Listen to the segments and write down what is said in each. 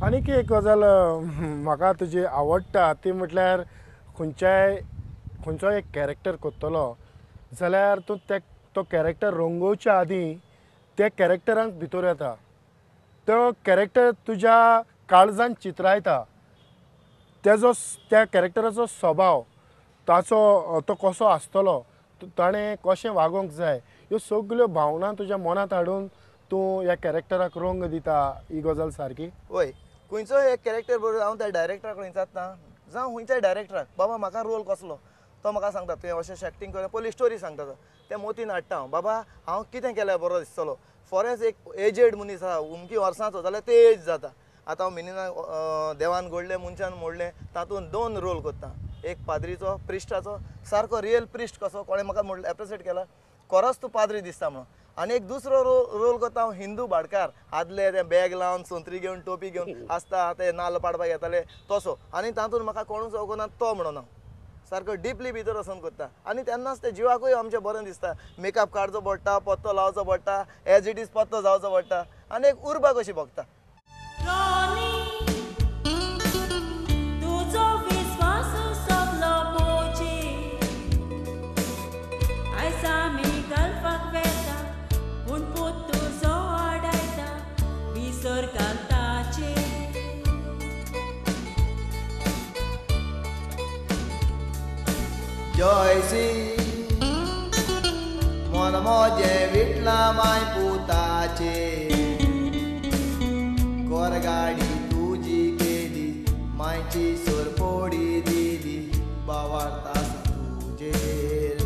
आनीक एक गजाल म्हाका तुजी आवडटा ती म्हटल्यार खंयच्याय खंयचोय एक कॅरेक्टर करतलो जाल्यार तूं तो कॅरेक्टर रंगोवच्या आदीं त्या कॅरेक्टरांक भितर येता, तो कॅरेक्टर तुज्या काळजान चित्रायता, तेजो त्या कॅरेक्टराचो स्वभाव, ताचो तो कसो आसतलो, ताणें कशें वागोवंक जाय, ह्यो सगल्यो भावना तुज्या मनांत हाडून तूं ह्या कॅरेक्टराक रंग दिता. ही गजाल सारकी? वय, खंयचोय एक कॅरेक्टर बरोबर हांव त्या डायरेक्टरा कडेन विचारता, जावं खंयच्याय डायरेक्टराक, बाबा म्हाका रोल कसलो, तो म्हाका सांगता तुवें अशें एक्टींग कर, पयली स्टोरी सांगता, तो तें मोतीन हाडटा हांव, बाबा हांव कितें केल्यार बरो दिसतलो. फॉर एज एक एजेड मनीस आसा, उमकी वर्सांचो जाल्यार ते एज जाता. आतां हांव मिनिना देवान घडलें मनशान मोडलें तातूंत 2 रोल करता, एक पाद्रीचो प्रिस्टाचो, सारको रियल प्रिस्ट कसो, कोणें म्हाका म्हणलें एप्रिसिएट केला, खरोच तूं पाद्री दिसता म्हणून. आनी एक दुसरो रोल करता हांव हिंदू भाटकार, आदले ते बॅग लावन संत्री घेवन टोपी घेवन आसता, ते नाल्ल पाडपाक येताले तसो. आनी तातूंत म्हाका कोणूच वळखना तो म्हणून हांव सारको डिपली भितर वचून करता. आनी तेन्नाच ते जिवाकूय आमचें बरें दिसता, मेकअप काडचो पडटा, पत्तो लावचो पडटा, एज it is पत्तो जावचो पडटा, आनी एक उर्बा कशी भोगता. जयसी मन मोजें विटला माय पुताचे, कोरगाडी तुजी केली मायची सोरपोडी दिली, बावार्ता तुजेर.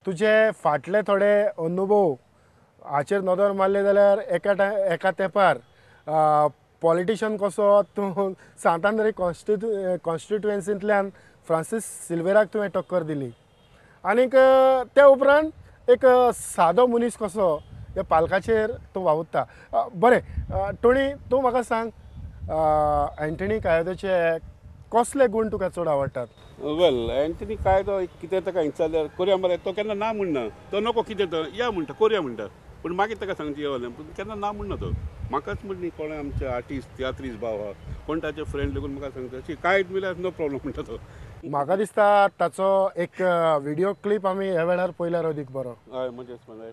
तुजे फाटले थोडे अनुभव हाचेर नदर मारले जाल्यार एका तेंपार पॉलिटिशन कसो तूं सांतांद्रे कॉन्स्टिट्युएन्सींतल्यान फ्रांसीस सिल्वेराक तुवें टक्कर दिली, आनीक त्या उपरांत एक सादो मनीस कसो ह्या पालकाचेर तूं वावुरता. बरें टोणी, तूं म्हाका सांग, एंटनी कायदोचे कसले गुण तुका चड आवडटात? वेल, एंटनी कायदो कितें ताका विचारल्यार कोरया मरे, तो केन्ना ना म्हणना, तो नको कितें तो या म्हणटा, कोरया म्हणटा, पूण मागीर ताका सांगची येवलें, पूण केन्ना ना म्हणना तो. म्हाकाच म्हण कोणें आमचे आर्टिस्ट तियात्रीस भाव आहा, कोण ताचे फ्रेंड लेगून म्हाका सांगता शी कांय मिल्यार नो प्रॉब्लम म्हणटा तो. म्हाका दिसता ताचो एक व्हिडियो क्लिप आमी ह्या वेळार पळयल्यार अदीक बरो. हय, म्हणजेच म्हणल्यार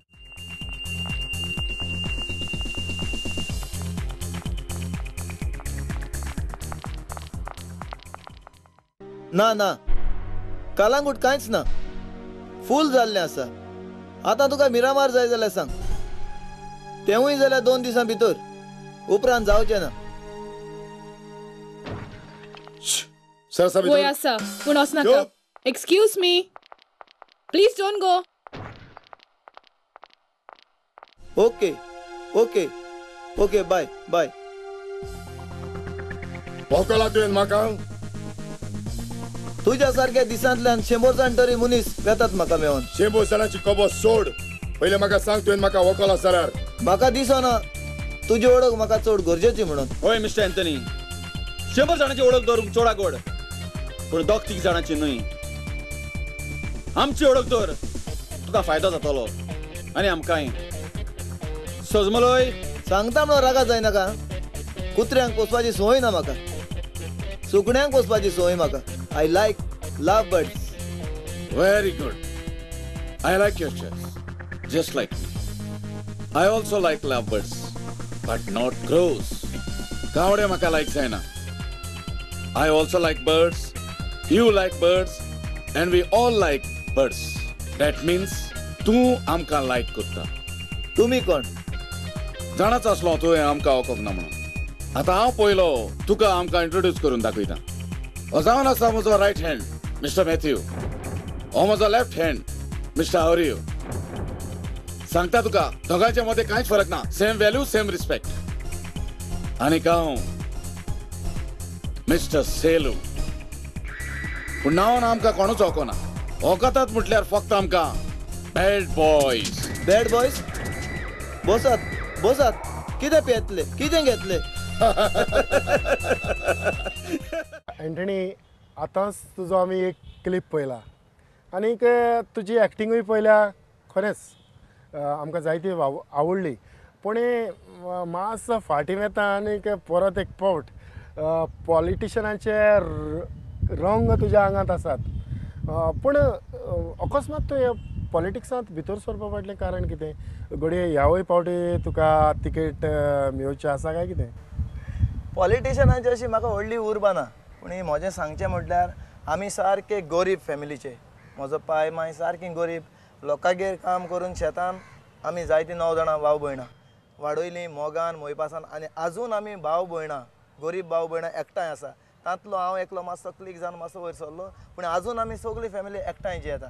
ना ना कालांगूट कांयच ना, फूल जाल्लें आसा. आतां तुका मिरामार जाय जाल्यार सांग, तेवूय जाल्यार 2 दिसां भितर, उपरांत जावचें ना. वय आसा पूण वचनाका. Excuse me, please don't go. Okay okay okay, bye bye. वकला तुवें म्हाका? तुज्या सारक्या दिसांतल्यान 100 जाण तरी मनीस वेतात म्हाका मेळोन. 100 जाणांची खबर सोड, पयलें म्हाका सांग तुवें म्हाका वकला जाल्यार. म्हाका दिसना तुजी वळख म्हाका चड गरजेची म्हणून. हय मिस्टर एंथनी, 100 जाणांची वळख दवरूंक चोडा गोड, पूण 2-3 जाणांची न्हय. आमची वळख दवर, तुका फायदो जातलो आनी आमकांय. सजमलोय सांगता म्हणून रागा जायनाका. कुत्र्यांक पोसपाची संवय ना म्हाका, सुकण्यांक पोसपाची संवय म्हाका. I like love birds. Very good. I like your choice. Just like me. I also like love birds, but not crows. Gawade म्हाका लायक जायना. I also like birds. You like birds, and we all like birds. That means तूं आमकां लायक करता. तुमी कोण? जाणाच आसलो तुवें आमकां वळखोंक ना म्हणून. आतां हांव पयलो तुका आमकां इंट्रोड्यूस करून दाखयता. हो जावन आसा म्हजो रायट हँड मिस्टर मॅथ्यू, हो म्हजो लेफ्ट हँड मिस्टर आवरियो. सांगता तुका दोगांच्या मदें कांयच फरक ना, सेम व्हॅल्यू सेम रिस्पेक्ट. आनी हांव मिस्टर सेलू. पूण नांवान आमकां कोणूच वळखना. वळखतात म्हटल्यार फक्त आमकां बॅड बॉयज. Bad boys? बसात बसात, कितें पियेतले कितें घेतले? एंटनी, आतांच तुजो आमी एक क्लिप पळयला आनीक तुजी एक्टिंगूय पळयल्या. खरेंच आमकां जायती आवडली. पूण मातसो फाटीं वेता आनीक परत एक फावट पॉलिटिशनाचे रंग तुज्या आंगांत आसात. पूण अकस्मात तूं पॉलिटिक्सांत भितर सरपा फाटलें कारण कितें? घडये ह्यावूय फावटी तुका तिकेट मेळची आसा काय कितें? पॉलिटिशनाची अशी म्हाका व्हडली उर्बा ना, पूण म्हजें सांगचें म्हटल्यार आमी सारके गरीब फॅमिलीचे. म्हजो पाय माय सारकी गरीब, लोकांगेर काम करून शेतान आमी जायतीं 9 जाणां भाव भयणां वाडयलीं मोगान मोयपासान, आनी आजून आमी भाव भयणां गरीब भाव भयणां एकठांय आसा. तांतलो हांव एकलो मातसो क्लिक जावन मातसो वयर सरलो, पूण आजून आमी सगळी फॅमिली एकठांय जियेता.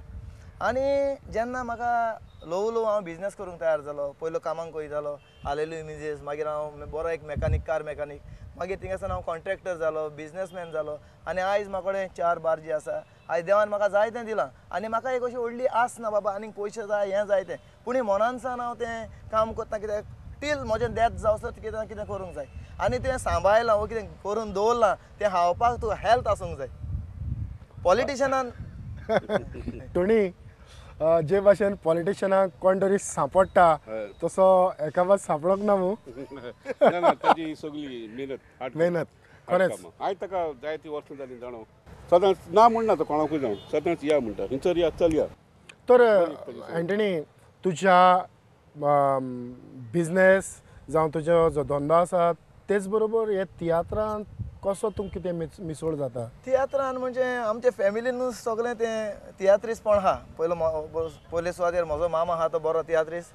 आनी जेन्ना म्हाका ल्हवू ल्हवू हांव बिजनेस करूंक तयार जालो, पयलो कामाक वयतालो हालेलुया मिजेस, मागीर हांव बरो एक मेकानीक, कार मेकानीक, मागीर थिंगासान हांव कॉन्ट्रॅक्टर जालो, बिजनेसमॅन जालो, आनी आयज म्हाका कडेन 4 बार्जी आसा. आयज देवान म्हाका जाय तें दिलां आनी म्हाका एक अशी व्हडली आस ना बाबा आनीक पयशे जाय हें जाय तें, पूण मनानसान हांव तें काम करता कित्याक टील म्हजें डेथ जावसर कितें ना कितें करूंक जाय. आनी तें सांबाळलां वो कितें करून दवरलां तें खावपाक तुका हेल्थ आसूंक जाय. पॉलिटिशनान टोनी, जे भाशेन पॉलिटिशनाक कोण तरी सांपडटा तसो एका बात सांपडोंक ना मू? ना, ताजी सगळी मेहनत मेहनत खरेंच. आयज ताका जायतीं वर्सां जालीं जाणो, सदांच ना म्हणना तो कोणाकूय जावं, सदांच या म्हणटा, थंयसर या चल या. तर एंटनी, तुज्या बिजनेस जावं तुजो जो धंदो आसा तेच बरोबर हे तियात्रांत कसो तूं कितें मिसळ जाता? तियात्रान म्हणजे आमच्या फॅमिलीनूच सगळें तें तियात्रिस्तपण आहा. पयलो पयले सुवातेर म्हजो मामा आहा तो बरो तियात्रिस्त,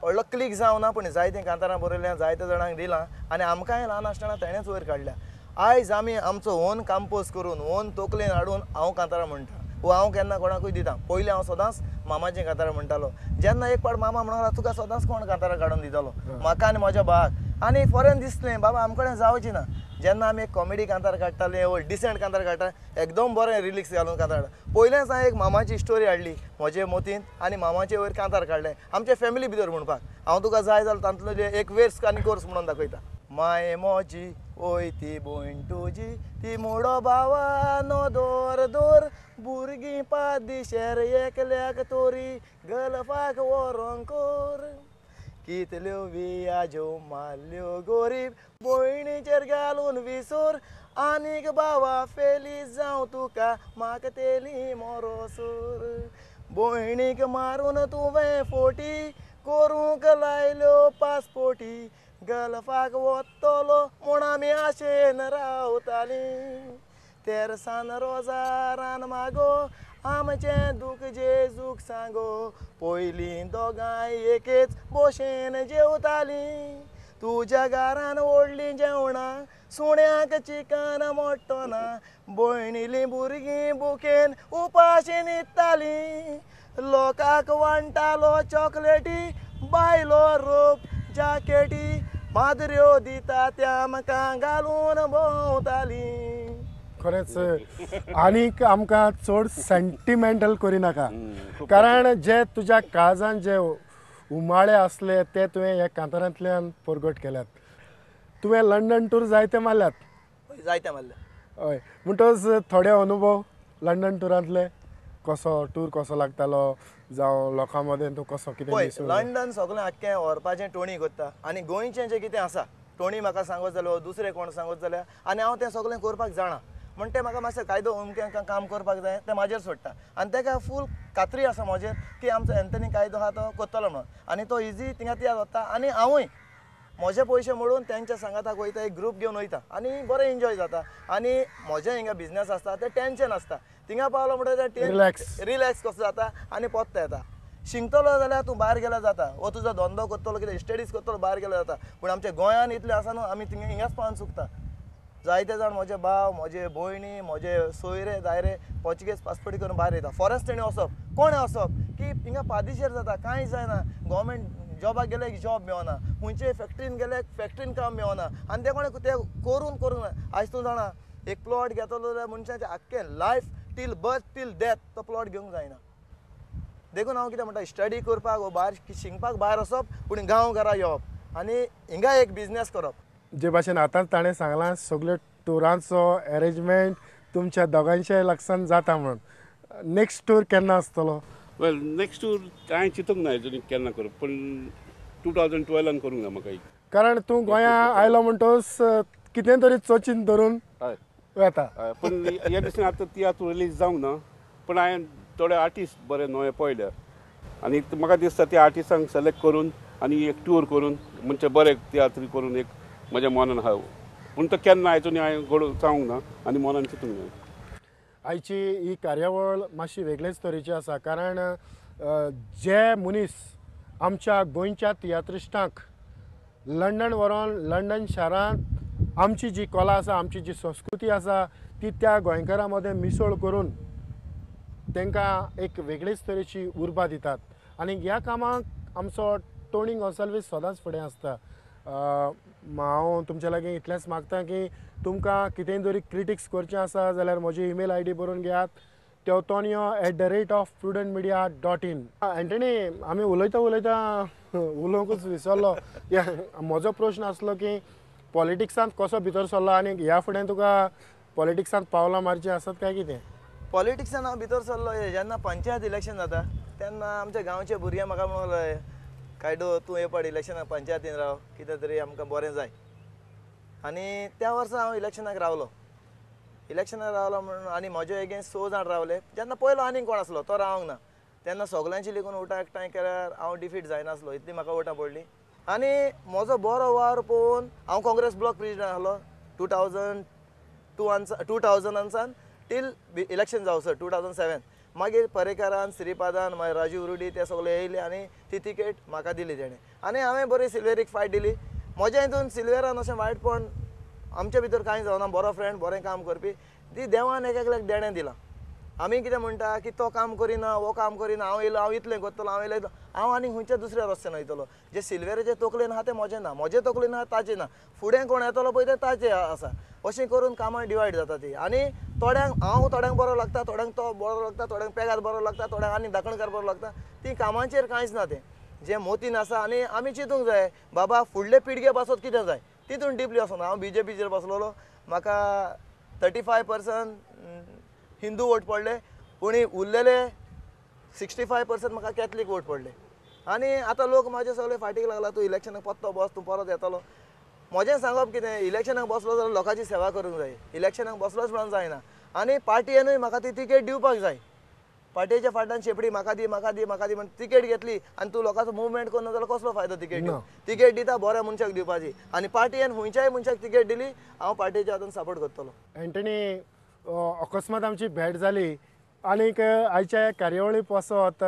व्हडलो क्लिक जावना पूण जायतीं कांतारां बरयल्यां, जायत्या जाणांक दिलां आनी आमकांय ल्हान आसतना तेणेंच वयर काडल्या. आयज आमी आमचो ओन कंपोज करून ओन तकलेन हाडून हांव कांतारां म्हणटा वो हांव केन्ना कोणाकूय दिता. पयलीं हांव सदांच मामाचीं कांतारां म्हणटालो. जेन्ना एक पाट मामा म्हणूंक तुका सदांच कोण कांतारां काडून दितलो, म्हाका आनी म्हज्या भावाक. आनी फॉरेन दिसलें बाबा आमचे कडेन जावची ना. जेन्ना आमी एक कॉमेडी कांतार काडटाले वो डिसेंट कांतार काडटाले, एकदम बरें रिलिक्स घालून कांतार काडटा. पयलेंच हांवें एक मामाची स्टोरी हाडली म्हजे मतीन आनी मामाचे वयर कांतार काडलें आमच्या फॅमिली भितर म्हणपाक. हांव तुका जाय जाल्यार तातूंतलो एक वेर्स आनी कोर्स म्हणून दाखयता. माय मोजी ओय ती भयण तुजी ती मोडो भावा दोर दोर, भुरगीं पादिशेर एकल्याक तोरी गल्फाक व्हरोंक कोर, कितल्यो वियाज्यो मारल्यो गोरीब भयणीचेर घालून विसोर, आनीक भावा फेलीस जावं तुका म्हाका तेली मोरोसोर, भयणीक मारून तुवें फोटी करूंक लायल्यो पासपोर्टी, गल्फाक वतलो म्हूण आमी आशेन रावतालीं, तेरसान रोजारान मागो आमचें दूख जेजूक सांगो, पयलीं दोगांय एकेच भशेन जेवतालीं, तुज्या घरान व्हडलीं जेवणां सुण्यांक चिकन मोडटना, भयणीलीं भुरगीं भुकेन उपाशी न्हिदतालीं, लोकांक वांट्टालो चॉकलेटी बायलो रोप जाकेटी, मादऱ्यो दिता त्या आमकां घालून भोंवतालीं. खरेंच आनीक आमकां चड सेंटिमेंटल करिनाका, कारण जे तुज्या काळजान जे उमाळे आसले ते तुवें ह्या कांतारांतल्यान परगट केल्यात. तुवें लंडन टूर जायते मारल्यात? जायते मारले. हय, म्हणटकच थोडे अनुभव लंडन टुरांतले, कसो टूर कसो लागतालो जावं लोकां मदें तूं कसो कितें? लंडन सगळें आख्खें व्हरपाचें टोणी करता आनी गोंयचें जें कितें आसा टोणी म्हाका सांगत जाल्यार दुसरें कोण सांगत जाल्यार आनी हांव तें सगळें करपाक जाणा, म्हण तें म्हाका मातशें कायदो अमकें काम करपाक जाय तें म्हाजेर सोडटा आनी तेका फूल खात्री आसा म्हजेर की आमचो एंथनी कायदो आहा तो करतलो म्हणून, आनी तो इजी थिंगा तियात्र वता आनी हांवूय म्हजे पयशे मोडून तेंच्या सांगाताक वयता, एक ग्रूप घेवन वयता आनी बरें एन्जॉय जाता. आनी म्हजें हिंगा बिजनेस आसता तें टेंशन आसता, थिंगा पावलो म्हणटकीर तें रिलॅक्स कसो जाता आनी परतो येता. शिंकतलो जाल्यार तूं भायर गेल्यार जाता, वो तुजो धंदो करतलो कितें स्टडीज करतलो भायर गेल्यार जाता, पूण आमच्या गोंयान इतलें आसा न्हू आमी थिंगा हिंगाच पावन चुकता. जायते जाण म्हजे भाव, म्हजे भयणी, म्हजे सोयरे दायरे पोर्चुगेज पासपोर्ट करून भायर येता. फॉरेस्ट तेणी वचप, कोणें वचप की हिंगा पादिशेर जाता, कांय जायना. गव्हर्मेंट जॉबाक गेले जॉब मेळना, खंयचे फॅक्ट्रीन गेले फॅक्ट्रीन काम मेळना, आनी ते कोणें ते करून करून आयज तूं जाणा एक प्लॉट घेतलो जाल्यार मनशाचें आख्खें life till birth till death तो प्लॉट घेवंक जायना. देखून हांव कितें म्हणटा, स्टडी करपाक वो भायर शिकपाक भायर वचप, पूण गांव घरा येवप आनी हिंगा एक बिजनेस करप. जे भाशेन आतांच ताणें सांगलां सगळे टुरांचो एरेंजमेंट तुमच्या दोगांयच्या लक्षान जाता म्हणून, नेक्स्ट टूर केन्ना आसतलो? वेल नेक्स्ट टूर हांवें चिंतूंक ना अजून केन्ना करप, पूण 2012 करूंक ना म्हाका. कारण तूं गोंया आयलो म्हणटकच कितें तरी चोचीन धरून वेता. पूण ह्या दिसांनी आतां तियात्र रिलीज जावंक ना, पूण हांवें थोडे आर्टिस्ट बरे नवे पळयल्या आनी म्हाका दिसता त्या आर्टिस्टांक सिलेक्ट करून आनी एक टूर करून म्हणजे बरे तियात्र करून एक म्हज्या मनान आहा, पूण तो केन्ना आयजून हांवें घडोवंक जावंक ना आनी मनान चिंतूंक ना. आयची ही कार्यावळ मातशी वेगळेच तरेची आसा, कारण जे मनीस आमच्या गोंयच्या तियात्रिस्टांक लंडन व्हरोन लंडन शारांत आमची जी कला आसा, आमची जी संस्कृती आसा ती त्या गोंयकारां मदें मिसळ करून तांकां एक वेगळेच तरेची उर्बा दितात. आनी ह्या कामाक आमचो टोनी गोन्साल्वीस सदांच फुडें आसता. हांव तुमच्या लागीं इतलेंच मागता की तुमकां कितेंय जरी क्रिटिक्स करचें आसा जाल्यार म्हजी ईमेल I D बरोवन घेयात, teotonio@prudentmedia.in. Antony, आमी उलयता उलयता उलोवंकूच विसरलो. म्हजो प्रश्न आसलो की पॉलिटिक्सांत कसो भितर सरलो आनी ह्या फुडें तुका पॉलिटिक्सांत पावलां मारचीं आसत काय कितें? पॉलिटिक्सान हांव भितर सरलो जेन्ना पंचायत इलेक्शन जाता तेन्ना आमच्या गांवचे भुरगे म्हाका म्हणले, कायदो तूं हे पाड इलेक्शनाक पंचायतीन राव, कितें तरी आमकां बरें जाय. आनी त्या वर्सा हांव इलेक्शनाक रावलो, इलेक्शनाक रावलो म्हणून आनी म्हजे एगेन्स्ट 6 जाण रावले. जेन्ना पयलो आनीक कोण आसलो तो रावंक ना, तेन्ना सगल्यांची लेगून वोटां एकठांय केल्यार हांव डिफीट जायनासलो, इतली म्हाका वोटां पडलीं. आनी म्हजो बरो वावर पळोवन हांव काँग्रेस ब्लॉक प्रेजिडेंट आसलो 2002 टील इलेक्शन जावसर 2007. मागीर पर्रेकारान, श्रीपादान, मागीर राजीव रुडी ते सगळे येयले आनी ती तिकेट म्हाका दिली तेणें, आनी हांवें बरी सिल्वेरीक फायट दिली. म्हज्या हितून सिल्वेरान अशें वायटपण आमचे भितर कांय जावना, बरो फ्रेंड, बरें काम करपी, ती देवान एक एकल्याक देणें दिलां. आमी कितें म्हणटा की तो काम करिना, हो काम करिना, हांव येयलो हांव इतलें करतलो, हांव येयलो हांव आनी खंयच्या दुसऱ्या रस्त्यान वयतलो. जे सिल्वेराचे तकलेन आहा तें म्हजें ना, म्हजें तकलेन आहा ताचें ना, फुडें कोण येतलो पळय तें ताचें आसा. अशें करून कामां डिवायड जाता ती. आनी थोड्यांक हांव थोड्यांक बरो लागता, थोड्यांक तो बरो लागता, थोड्यांक पेगार बरो लागता, थोड्यांक आनी दाखणकार बरो लागता. ती कामाचेर कांयच ना, तें जें मोतीन आसा. आनी आमी चिंतूंक जाय बाबा फुडले पिळगे पासत कितें जाय तितून डिपली वचना. हांव बीजेपीचेर बसलेलो, म्हाका 35% हिंदू वोट पडले, पूण उरलेले 65% म्हाका कॅथलीक वोट पडले. आनी आतां लोक म्हाजे सगळे फाटीक लागला, तूं इलेक्शनाक पत्तो बस, तूं परत येतलो. म्हजें सांगप कितें, इलेक्शनाक बसलो जाल्यार लोकांची सेवा करूंक जाय, इलेक्शनाक बसलोच म्हणून जायना. आनी पार्टयेनूय म्हाका ती तिकेट दिवपाक जाय. पार्टेच्या फाटल्यान शेपडी म्हाका दी, म्हाका दी, म्हाका दी म्हण तिकेट घेतली आनी तूं लोकांचो मुवमेंट करना जाल्यार कसलो फायदो तिकेट दिवन? तिकेट दिता बऱ्या मनशाक दिवपाची, आनी पार्टयेन खंयच्याय मनशाक तिकेट दिली हांव पार्टेच्या हातान सपोर्ट करतलो. एंटनी, अकस्मात आमची भेट जाली आनीक आयच्या कार्यावळी पासत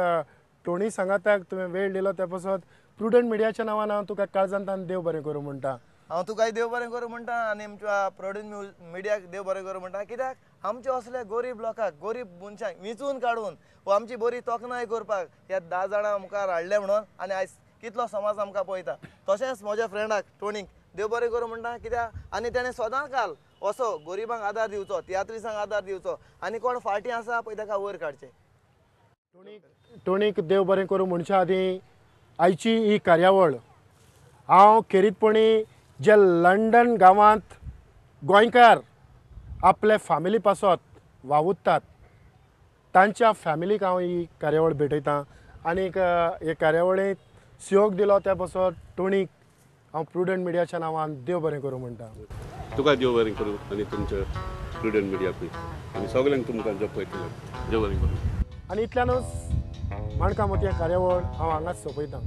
टोनी सांगाताक तुवें वेळ दिलो त्या पासत प्रुडंट मिडियाच्या नांवान हांव तुका काळजांत देव बरें करूं म्हणटा. हांव तुकाय देव बरें करूं म्हणटा आनी आमच्या प्रुडंट मिडियाक देव बरें करूं म्हणटा, कित्याक आमचे असले गरीब लोकांक, गरीब मनशांक विंचून काडून वो आमची बरी तोखणाय करपाक ह्या 10 जाणां मुखार हाडले म्हणून आनी आयज कितलो समाज आमकां पळयता. तशेंच म्हज्या फ्रेंडाक टोनीक देव बरें करूं म्हणटा, कित्याक आनी तेणें सदां काल असो गरिबांक आदार दिवचो, तियात्रिसांक आदार दिवचो आनी कोण फाटीं आसा पळय ताका वयर काडचें. टोनीक देव बरें करूं म्हणच्या आदीं आयची ही कार्यावळ हांव खेरीतपणी जे लंडन गांवांत गोंयकार आपले फॅमिली पासत वावुरतात तांच्या फॅमिलीक हांव ही कार्यावळ भेटयतां आनीक हे कार्यावळीक सहयोग दिलो त्या पासत टोनीक हांव प्रुडंट मिडियाच्या नांवान देव बरें करूं म्हणटा. तुका देव बरें करूं आनी तुमच्या प्रुडंट मिडियाकूय आनी सगल्यांक तुमकां जो पळयतले देव बरें करूं. आनी इतल्यानूच माणकां मोतयां कार्यावळ हांव हांगाच सोंपयतां.